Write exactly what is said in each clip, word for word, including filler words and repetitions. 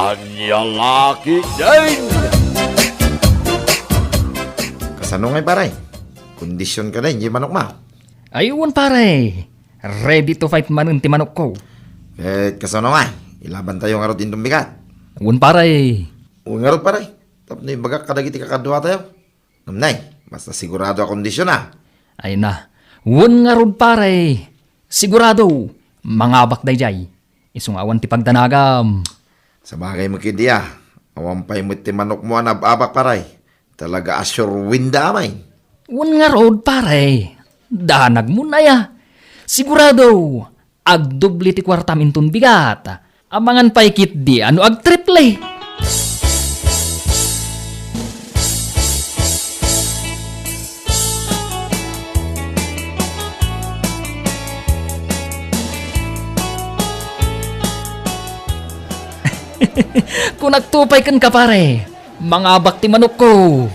Ania la ketdin? Kasano ngay, pare? Kondision ka din, di manok mo? Ay, wen, pare. Ready to fight manen ti manokko. Ket kasano ngay? Ilabantayo ngarud inton bigat? Wen, pare. Wen ngarud, pare. Tapno ibagak kadagiti kakaduatayo. Ngem nay, basta sigurado a kondision a. Ay na. Wen ngarud, pare. Sigurado. Mangabak daydiay. Isu nga awan ti pagdanagam. Sabagay met ketdi a. Awan pay met ti manokmo a nab-abak, pare. Talaga a sure win da amay. Wen ngarud, pare. Danagmon aya. Sigurado. Agdoble ti kuartam inton bigat. Amangan pay ketdi a no agtriple. Kunakto pay kenka, pare. Mangabak ti manokko.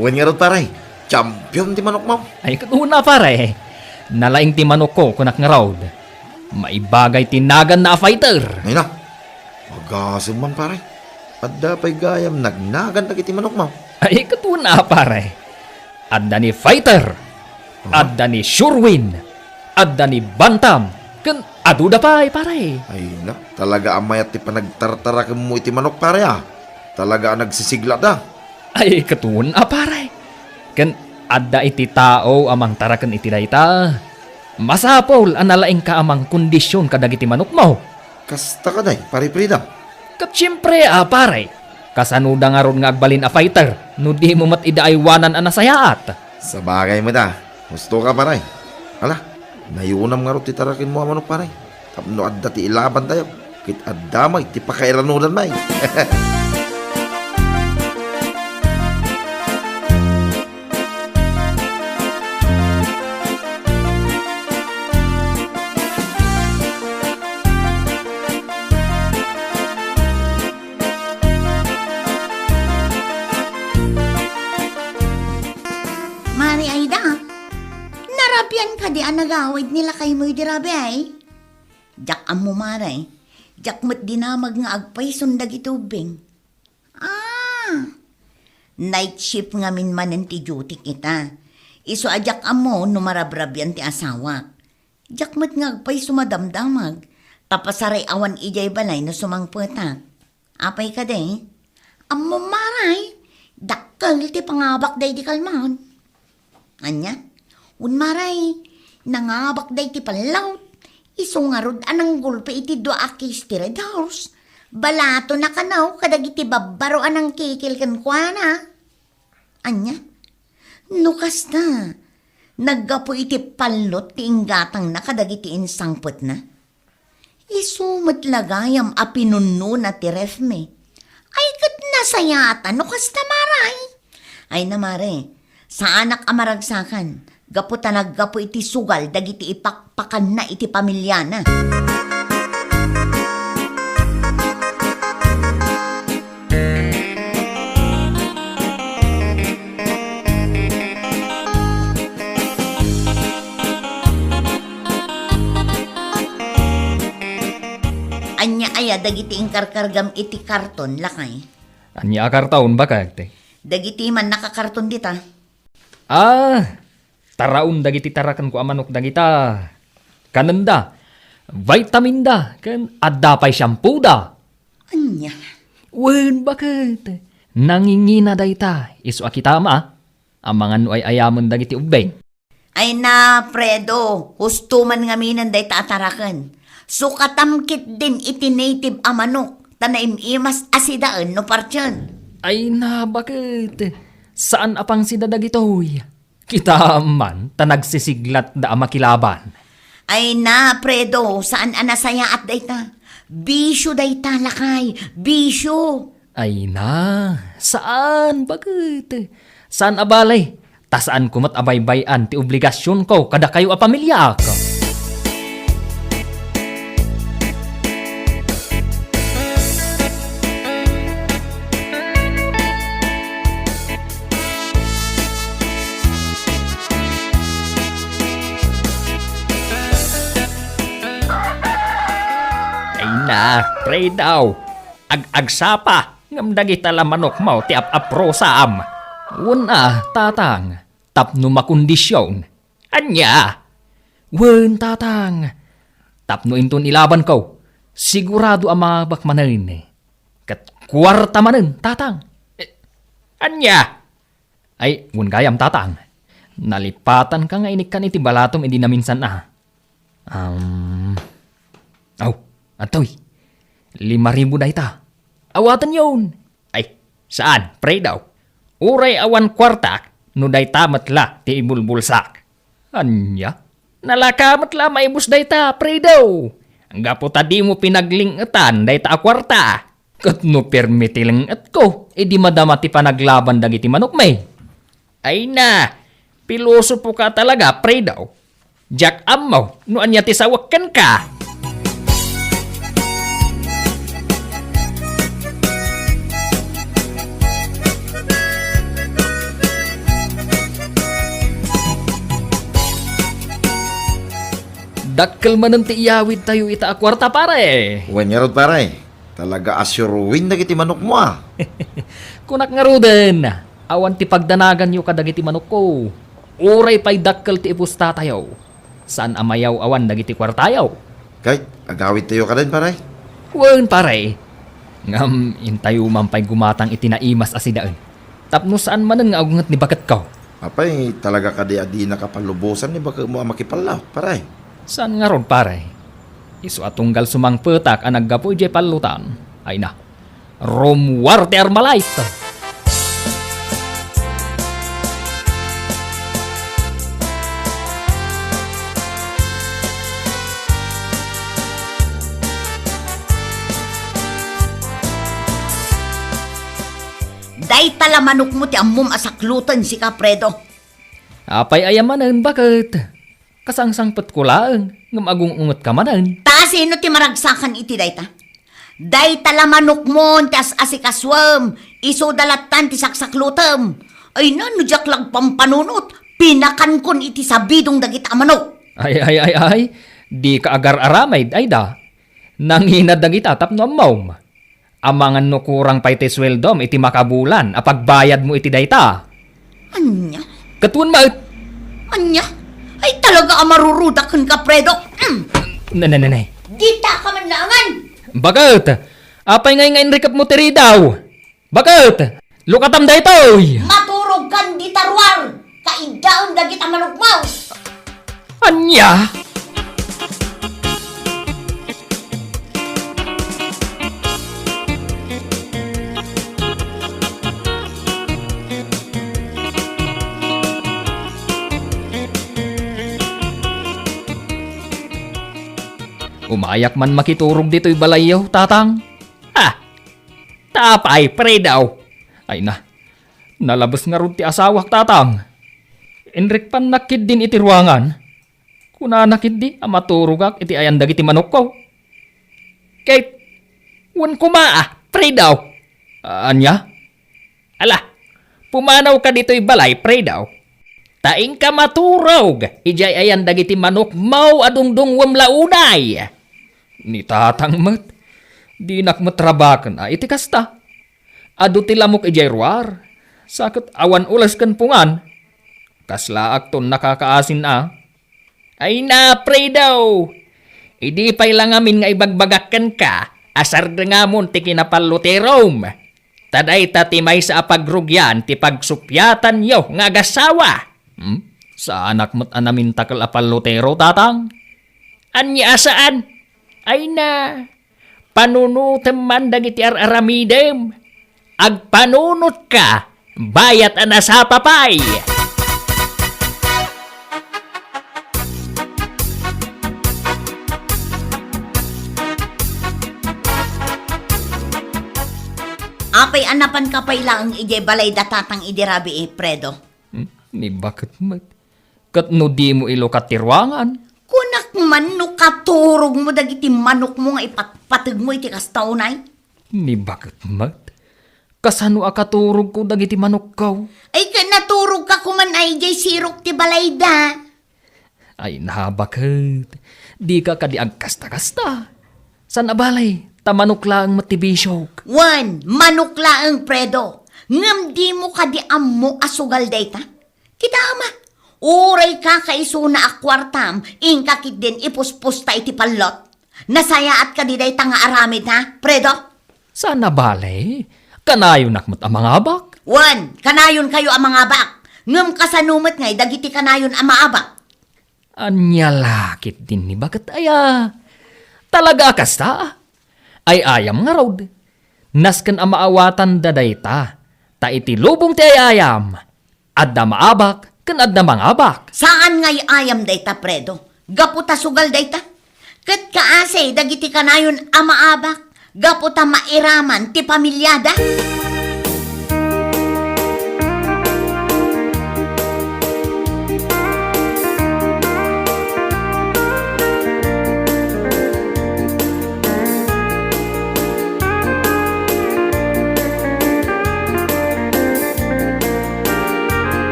Wen ngarud, pare. Champion ti manokmo. Ay, ket una, pare. Nalaing ti manokko, kunak ngarud. Maibagay ti naganna a fighter. Ay na. Agasem man, pare. Adda pay gayam nagnagan dagiti manokmo. Ay, ket una, pare. Adda ni fighter. Aha. Adda ni sure win. Adda ni bantam. Ken aduda pay, pare. Ay na. Talaga a mayat ti panagtartarakemmo iti manok, pare, a. Talaga a nagsisiglatda. Ay, ket wen a, pare. Ken adda iti tao a mangtaraken iti dayta. Masapul a nalaingka a mangkondision kadagiti manokmo. Kasta kadi, Pare Fredo? Ket siempre a, pare. Kasanoda ngarud nga agbalin a fighter no dimo met ida aywanan a nasayaat? Sabagay met a. Husto ka, pare. Ala, nayunam ngarud ti tarakenmo a manok, pare. Tapno adda ti ilabantayo, ket adda met ti pakairanudan met. Mare Aida, narabian kadi a nagawid ni lakaymo idi rabii? Diak ammo, mare. Diak met dinamag nga agpayson dagiti ubbing. Ah! Night shift ngamin manen ti duty kita. Isu a diak ammo no marabrabian ti asawak. Diak met nga agpayso madamdamag, ta pasaray awan idiay balay no sumangpetak. Apay kadi? Ammom, mare, dakkel ti pangabak daydi kalman. Ania? Wen, mare, nangabak daydi pallot. Isu ngarud a nanggulpi iti dua a case ti Red Horse. Balaton a kano kadagiti babbaro a nangkikil kenkuana. Ania? No kasta, naggapu iti pallot ti inggatangna kadagiti insangpetna. Isu met la gayam a pinunnona ti refmi. Ay, ket nasayaatan no kasta, mare. Ay na, mare, saanak a maragsakan. Gapu ta naggapu iti sugal dagiti ipakpakanna iti pamiliana. Ania aya dagiti inkarkargam iti karton, lakay? Ania a karton, baket? Dagiti mannakakarton dita. Ah, taraon dagiti tarakenko a manok dagita. Kanenda, vitaminda, ken adda pay shampooda. Ania? Wen, baket. Nangingina dayta, isu a kitam, a. Amangan no ay-ayamen dagiti ubbing. Ay na, Fredo, husto man ngaminen dayta a taraken. Sukatam ketdin iti native a manok, ta naim-imas a sidaen no partien. Ay na, baket. Saan a pangsida dagitoy. Kitam man, ta nagsisiglatda a makilaban. Ay na, Fredo, saan a nasayaat dayta? Bisio dayta, lakay, bisio. Ay na, saan, baket? Saan a bale? Ta saanko met a baybay-an ti obligasionko kadakayo a pamiliaak. Ay na, Fredo. ag-agsapa, ngem dagita la manokmo ti ap-aprosam. Wen a, tatang, tapno makondision. Ania? Wen, tatang, tapno inton ilabanko, sigurado a mangabak manen. Ket kuarta manen, tatang. Eh, ania? Ay, wen gayam, tatang. Nalipatanka nga inikkan iti balatom idi naminsan a. Um, aw, adtoy. Lima ribu dayta. Awatenyon. Ay, saan, pre daw. Uray awan kuartak, no dayta met la ti ibulbulsak. Ania? Nalaka met la maibus dayta, pre daw. Gapu ta dimo pinagling-etan dayta a kuarta. Ket no permi ti leng-etko, idi madama ti panaglaban dagiti manokmi. Ay na, pilosopoka talaga, pre daw. Diak ammo no ania ti sawek kenka. Dakkel manen ti iyawidtayo ita a kuarta, pare. Wen ngarud, pare. Talaga a suruin dagiti manokmo, a. Kunak ngaruden, awan ti pagdanaganyo kadagiti manokko. Uray pay dakkel ti ipustatayo, saan a mayaw-awan dagiti kuartayo. Kay, agawidtayo kaden, pare? Wen, pare. Ngem intayo man pay gumatang iti naimas a sidaen. Tapno saan manen nga agunget ni baketko. Apay, talaga kadi a dinaka pallubosan ni baketmo a makipallawt, pare? Saan ngarud, pare? Isu a tunggal sumangpetak a naggapu idiay pallutan. Ay na, rummuar ti Armalite! Dayta la manokmo ti ammom a sakloten, sika, Fredo. Apay aya manen, baket? Kasangsangpetko laeng, ngem agung-ungetka manen. Ta sino ti maragsakan iti dayta? Dayta la manokmo ti as-asikasuem, isuda lattan ti saksaklotem. Ay na, no diak la agpampanunot, pinakankon iti sabidong dagita a manok. Ay, ay, ay, ay, dika agar-aramid, ay da. Nangina dagita tapno ammom. Amangan no kurang pay ti sueldom iti makabulan a pagbayadmo iti dayta. Ania? Ket wen met. Ania? Ay, talaga a marurudak kenka, Fredo. Mm. Ne, ne, ne, ne. Dita ka man naangan. Baket? Apay ngay nga inrikepmo ti ridaw? Baket? Lukatam daytoy! Maturogkan dita ruar, kaiddaem dagita manokmo! Ania? Umayak man makiturog ditoy balayyo, tatang. Ah! Ta apay, Fredo? Ay na, nalabes ngarud ti asawak, tatang. Inrikpannak ketdin iti ruangan. Kunana ketdi a maturogak iti ayan dagiti manokko. Ket, wen koma, a, Fredo. Ania? Ala, pumanawka ditoy balay, Fredo. Ta inka maturog idiay ayan dagiti manokmo a dungdungngoem la unay. Ni tatang met, dinak met rabaken a iti kasta. Adu ti lamok idiay ruar, sa ket awan ules ken pungan. Kaslaakton nakakaasin a. Ay na, Fredo! Idi pay la ngamin nga ibagbagak kenka a sardengamon ti kinapalluterom. Ta dayta ti maysa a pagrugian ti pagsuppiatanyo nga agasawa. Hmm? Saanak met a namintakel a pallutero, tatang? Ania a saan? Ay na, panunotem man dagiti ar-aramidem. Agpanunotka, bayat a nasapa pay. Apay a napanka pay laeng idiay balay da tatang idi rabii, Fredo? Hmm? Ni baket met. Ket no dimo ilukat ti ruangan? Kunak man no katurogmo dagiti manokmo nga ipatpategmo iti kasta unay? Ni baket met. Kasano a katurogko dagiti manokko? Ay, ket naturogka koman a idiay sirok ti balayda. Ay, nabaket. Dika kadi agkasta-kasta. Saan a bale, Ta manok laeng met ti bisiok. Wen, manok laeng, Fredo. Ngem dimo kadi ammo a sugal dayta? Kitam, uray kakaisuna a kuartam, inka ketdin ipuspusta iti pallot. Nasayaat kadi dayta nga aramid, ha, Fredo? Saan a bale, kanayonak met a mangabak. Wen, kanayonkayo a mangabak. Ngem kasano met ngay dagiti kanayon a maabak? Ania la ketdin ni baket aya? Talaga a kasta? Ay-ayam ngarud. Nasken a maawatanda dayta, ta iti lubong ti ay-ayam, adda maabak ken adda mangabak. Saan nga ay-ayam dayta, Fredo, gapu ta sugal dayta? Ket kaasi dagiti kanayon a maabak gapu ta mairaman ti pamiliada?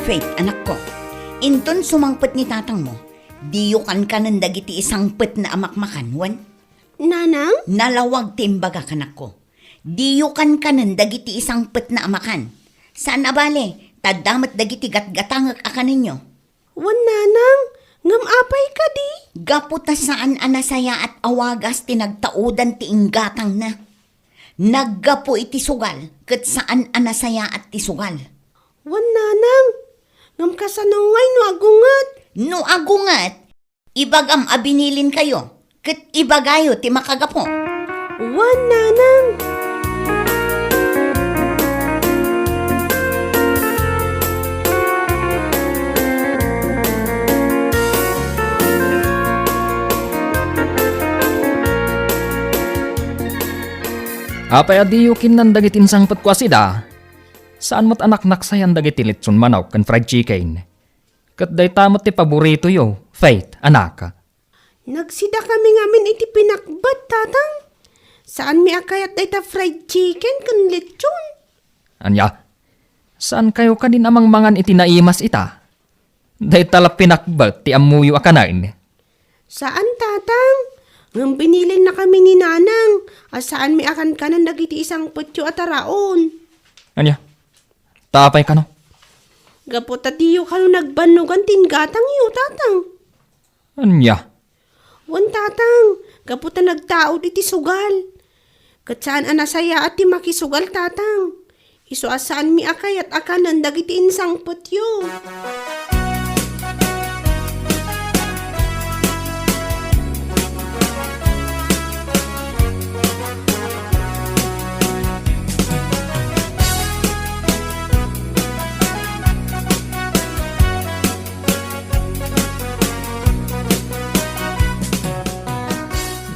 Faith, anakko, inton sumangpet ni tatangmo, diyo kankanen dagiti isangpetna a makmakan, wen? Nanang? Nalawag ti imbagak, anakko. Diyo kankanen dagiti isangpetna a makan. Saan a bale, ta adda met dagiti gatgatangek a kanenyo. Wen, nanang, ngem apay kadi? Gapu ta saan a nasayaat a wagas ti nagtaudan ti inggatangna. Naggapu iti sugal, ket saan a nasayaat ti sugal. Wen, nanang, ngem kasano ngay no agunget? No agunget, ibagam a binilinkayo, ket ibagayo ti makagapu. Wen, nanang. Apay a diyo kinnan dagiti insangpetko a sida? Saan met a naknaksayan dagiti litson manok ken fried chicken. Ket dayta met ti paboritoyo, Faith, anak. Nagsida kami ngamin iti pinakbet, Tatang. Saanmi a kayat dayta fried chicken ken lechon. Ania? Saankayo kadin a mangmangan iti naimas ita? Dayta la pinakbet ti ammoyo a kanen. Saan, Tatang. Ngem binilinna kami ni Nanang a saanmi a kankanen dagiti isangpetyo a taraon. Ania? Ta apay kano? Gapu ta diyo kano nagbannogan ti inggatangyo, Tatang. Ania? Wen, Tatang, gapu ta nagtaud iti sugal. Ket saan a nasayaat ti makisugal, Tatang. Isu a saanmi a kayat a kanen dagiti insangpetyo.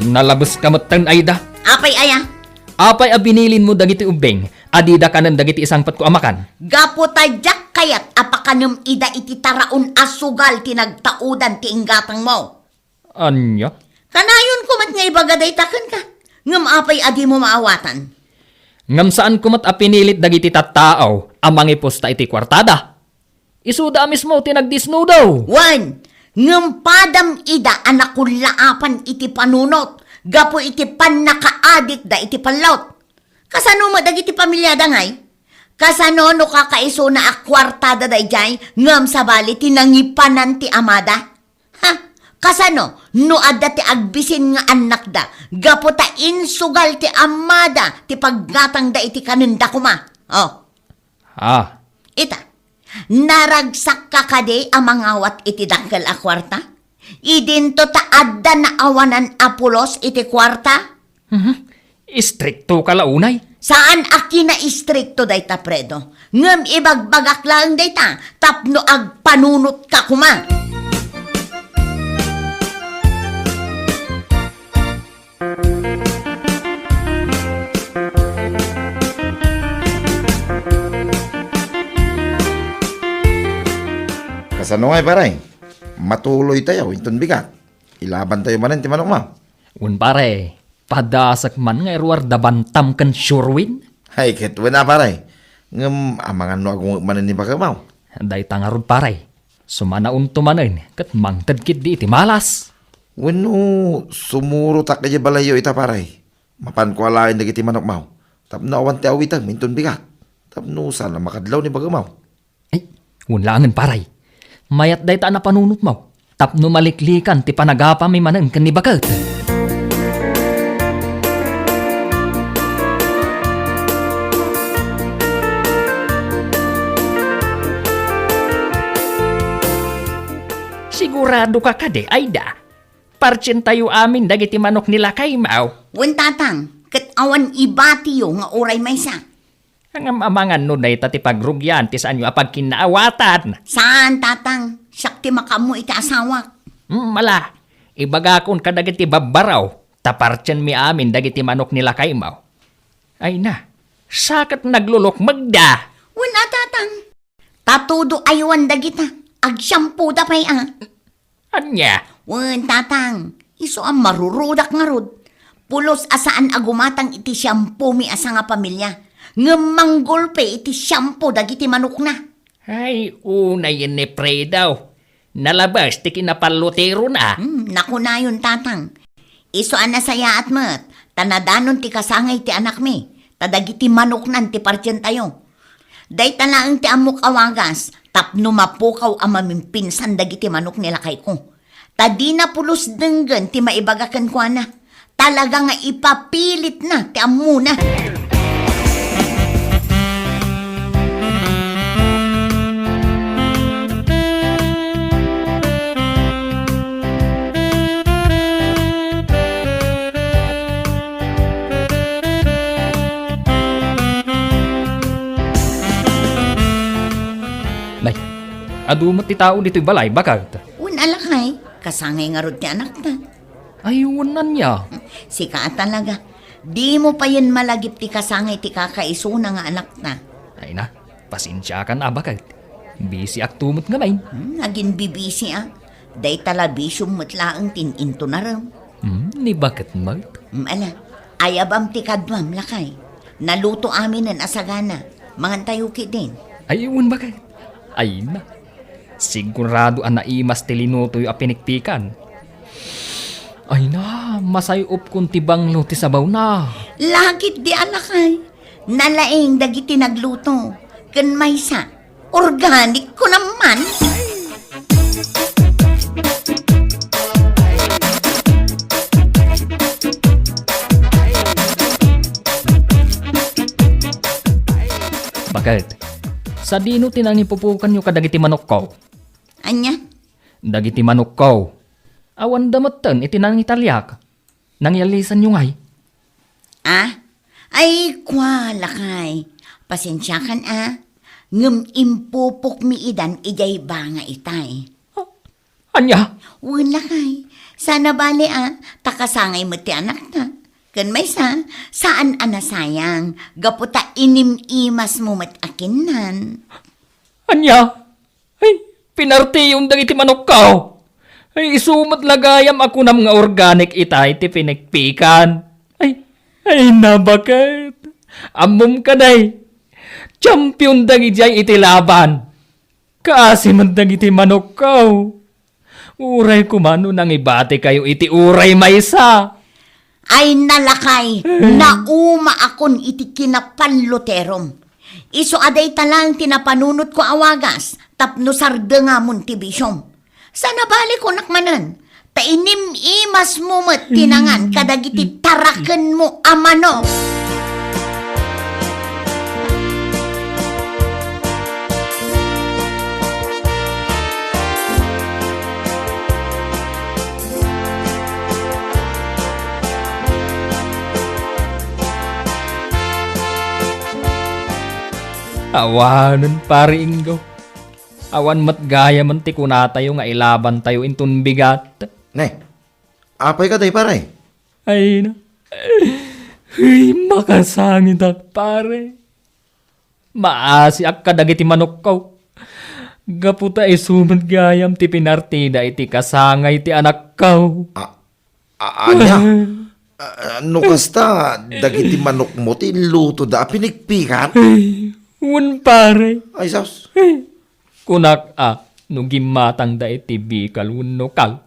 Nalabeska metten, Aida. Apay aya? Apay a binilinmo dagiti ubbing a dida kanen dagiti isangpetko a makan? Gapu ta diak kayat a pakanem ida iti taraon a sugal ti nagtaudan ti inggatangmo. Ania? Kanayonko met nga ibaga dayta kenka, ngem apay a dimo maawatan? Ngem saanko met a pinilit dagiti tattao a mangipusta iti kuartada. Isuda a mismo ti nagdisnudo. Wen, ngem padam ida a nakullaapan iti panunot gapu iti pannakaadikda iti pallot. Kasano met dagiti pamiliada ngay? Kasano no kakaisuna a kuartada daydiay ngem sabali ti nangipanan ti amada? Ha? Kasano no adda ti agbisin nga annakda gapu ta insugal ti amada ti paggatangda iti kanenda koma? Oh. Ah. Ita, naragsakka kadi a mangawat iti dakkel a kuarta? Idinto ta adda naawanan a pulos iti kuarta? Mhm. Istrikto ka la unay? Saan a kinaistrikto dayta, Fredo. Ngem ibagbagak laeng dayta tapno agpanunotka koma. Kasano ngay, pare? Matuloytayo inton bigat. Ilabantayo manen ti manokmo. Wen, pare, padasek man nga iruar da Bantam ken Sherwin. Ay, ket wen a, pare. Ngem amangan no agungek manen ni bakemo. Dayta ngarud, pare. Sumanaonto manen ket mangted ketdi iti malas. Wenno, sumurotak idiay balayyo ita, pare. Mapanko alaen dagiti manokmo tapno awan ti awitem inton bigat, tapno saan a makadlaw ni bagemaw. Ay, wen laengen, pare. Mayat dayta a napanunotmo tapno maliklikan ti panagapami manen ken ni baket. Siguradoka kadi, Aida? Partsentayo amin dagiti manok ni lakaymo. Wen, tatang, ket awan ibatiyo nga uray maysa. Ngem amangan no dayta ti pagrugian ti saanyo a pagkinnaawatan. Saan, tatang. Siak ti makaammo iti asawak. Hmm, ala, ibagakon kadagiti babbaro, ta partsem mi amin dagiti manok ni lakaymo. Ay na, sa ket naglulukmegda. Wen a, tatang. Ta todo aywan dagita. Agsiampoda pay a. Ania? Wen, tatang, isu a marurudak ngarud. Pulos a saan a gumatang iti siampomi a sangapamilya, ngem manggulpi iti siampo dagiti manokna. Ay, unayen ni Fredo. Nalabas ti kinapalloterona. Hmm, nakunayon, tatang. Isu a nasayaat met, ta nadanon ti kasangay ti anakmi, ta dagiti manoknan ti partsentayo. Dayta laeng ti ammok a wagas tapno mapukaw a mamimpinsan dagiti manok ni lakayko. Ta dina pulos denggen ti maibaga kenkuana. Talaga nga ipapilitna ti ammona. Nay, adu met ti tao ditoy balay, baket? Wen a, lakay, kasangay ngarud ti anakta. Ay, wen ania? Sika a talaga. Dimo payen malagip ti kasangay ti kakaisuna nga anakta. Ay na, pasensiakan a, baket. Bisiakto met ngamin. Hmm, aginbibisi a. Dayta la bisiom met laeng ti in-intonarem. Hmm, ni baket met? Hmm, ala. Ayabam ti kaduam, lakay. Naluto aminen a sagana. Mangantayo ketdin. Ay, wen, baket. Ay na. Sigurado a naimas ti linutoyo a pinikpikan. Ay na, masay-opkon ti banglo ti sabawna. Lakay di a, lakay. Nalaing dagiti nagluto. Ken maysa, organic ko naman. Baket, sadino ti nangipupukanyo kadagiti manokko? Ania? Dagiti manokko. Awanda metten iti nangitaliak. Nangyalisanyo ngay? Ah? Ay, kua, lakay. Pasensiakan a. Ngem impupokmi idan idiay banga itay. Ah, ania? Wen, lakay. Saan a bale a, ta kasangay met ti anakta. Ken maysa, saan a nasayang, gapu ta inim-imasmo met a kinnan. Ania? Ay, pinartiyon dagiti manokko. Ay, isu met la gayam a kunam nga organic itay ti pinikpikan. Ay, ay, na, baket. Ammom kadi. Champion dagidiay iti laban. Kaasi met dagiti manokko. Uray koma no nangibatikayo iti uray maysa. Ay, na, lakay, naumaakon iti kinapalloterom. Isu a dayta laeng ti napanunotko a wagas tapno sardengamon ti bisiom. Saan a bale, kunak manen, ta inim-imasmo met ti nangan kadagiti tarakenmo a manok. Awanen, Pari Ingo. Awan met gayamen ti kunatayo nga ilabantayo inton bigat. Ne, apay kadi, pare? Ay na. Ay, makasangitak, pare. Maasiak kadagiti manokko. Gapu ta isu met gayam ti pinartida iti kasangay ti anakko. A-, a-, ania? A-, no kasta, dagiti manokmo ti inlutoda a pinikpikan? Ay, wen, pare. Ay, sus. Ay, kunak a, no gimmatangda iti bikal wenno kal,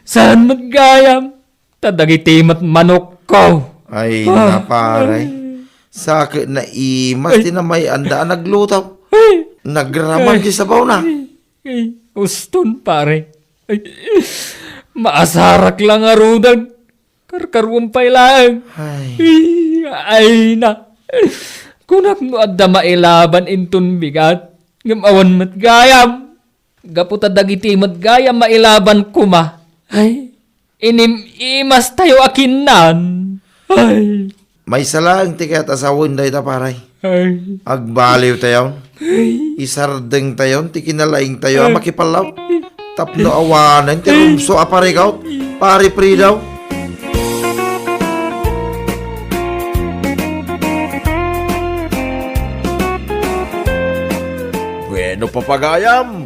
Saan met gayam, ta dagiti met manokko. Ay, Ah. na, pare. Ay. Sakit na imas Ay. ti namay-anda a nagluto. Ay. Nagraman Ay. ti sabaw na. Ay. Ay. Uston, pare. Ay. Maasarak lang a rudan. Karkaruam pay laeng. Ay. Ay, ay na. Kunak no adda mailaban inton bigat. Ngem awan met gayam. Gapu ta dagiti met gayam mailaban koma. Ay, inim-imas tayo a kinnan. Ay. Maysa laeng ti kayat a sawen dayta, pare. Ay. Agbaliw tayon. Ay. Isardeng tayon ti kinalaing tayo a Ay. makipallaw. Tapno awanen ti Ay. rumso a parikot, pare Frido. Bueno, papagayam,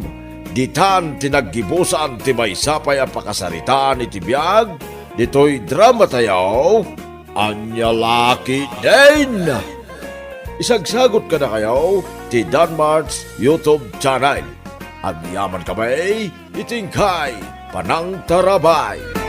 ditan ti naggibusan ti maysa pay a pakasaritaan iti biag ditoy drama tayo, Ania La Ketdin. Isagsagut kadakayo ti Danmart's YouTube channel. Agyamankami iti inkay panangtarabay.